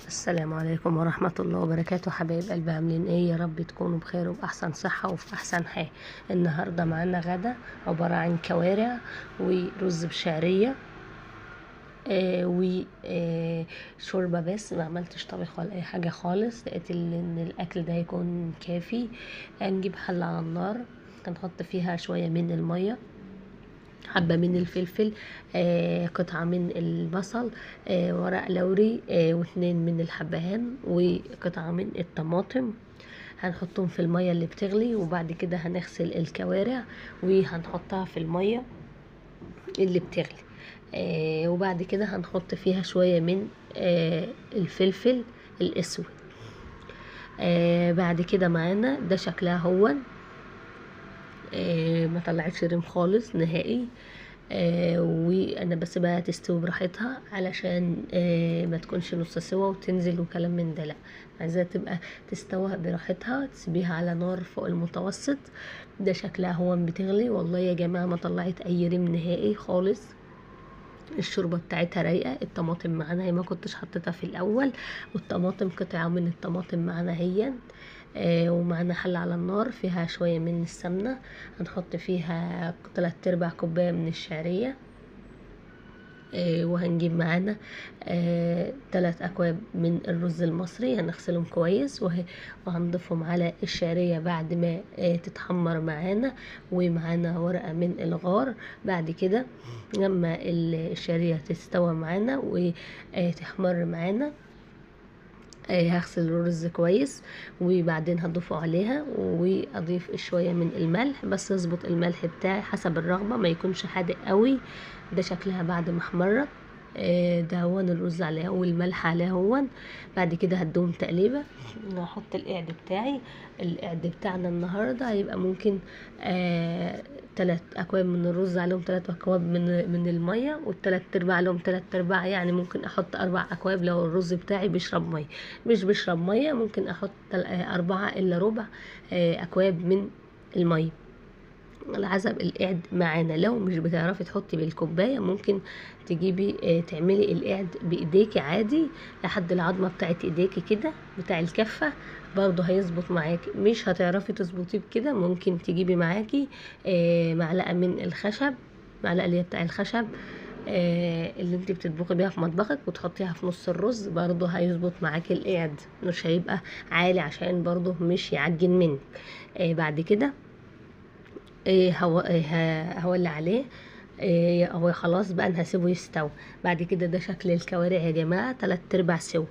السلام عليكم ورحمة الله وبركاته. حبايب قلبي، عاملين ايه؟ يا رب تكونوا بخير وبأحسن صحة وفي أحسن حال. النهاردة معانا غدا عبارة عن كوارع ورز بشعرية وشوربة، بس ما عملتش طبخ ولا أي حاجة خالص. لقيت إن الأكل ده هيكون كافي. هنجيب حلة على النار، هنحط فيها شوية من المية، حبة من الفلفل، قطعة من البصل، ورق لوري، واتنين من الحبهان، وقطعة من الطماطم. هنحطهم في المية اللي بتغلي، وبعد كده هنغسل الكوارع وهنحطها في المية اللي بتغلي، وبعد كده هنحط فيها شوية من الفلفل الأسود. بعد كده معانا ده شكلها هو ما طلعتش ريم خالص نهائي، وانا بسيبها تستوي براحتها علشان ما تكونش نص سوا وتنزل وكلام من ده. لا، عايزاها تبقى تستوى براحتها، تسيبيها على نار فوق المتوسط. ده شكلها هو بتغلي. والله يا جماعة ما طلعت اي ريم نهائي خالص. الشوربة بتاعتها رايقة. الطماطم معانا هي ما كنتش حطيتها في الاول، والطماطم قطعه من الطماطم معانا هي، ومعانا حله على النار فيها شوية من السمنة، هنحط فيها 3/4 كوباية من الشعرية، وهنجيب معانا 3 اكواب من الرز المصري، هنغسلهم كويس وهنضيفهم على الشعرية بعد ما تتحمر معانا، ومعانا ورقة من الغار. بعد كده لما الشعرية تستوى معانا وتحمر معانا، هغسل الرز كويس وبعدين هضيفه عليها، واضيف شوية من الملح، بس اظبط الملح بتاعي حسب الرغبة، ما يكونش حادق قوي. ده شكلها بعد ما احمرت. ده هو الرز عليها والملح عليها هو. بعد كده هدوم تقليبه. هحط القعد بتاعي. القعد بتاعنا النهارده هيبقى ممكن 3 اكواب من الرز عليهم 3 اكواب من المية، والتلات ارباع عليهم 3/4، يعني ممكن احط 4 اكواب لو الرز بتاعي بيشرب مية. مش بيشرب مية ممكن احط 4 الا ربع اكواب من المية على حسب القعد معانا. لو مش بتعرفي تحطي بالكوبايه ممكن تجيبي تعملي القعد بايديكي عادي لحد العظمة بتاعت ايديكي كده بتاع الكفة، برضه هيظبط معاكي. مش هتعرفي تظبطيه بكده ممكن تجيبي معاكي معلقه من الخشب، معلقه اللي هي بتاع الخشب اللي انت بتطبخي بيها في مطبخك، وتحطيها في نص الرز، برضه هيظبط معاكي القعد، مش هيبقى عالي عشان برضه مش يعجن منك. بعد كده هولع عليه، هو خلاص بقى انا هسيبه يستوي. بعد كده ده شكل الكوارع يا جماعة، 3/4 سوا.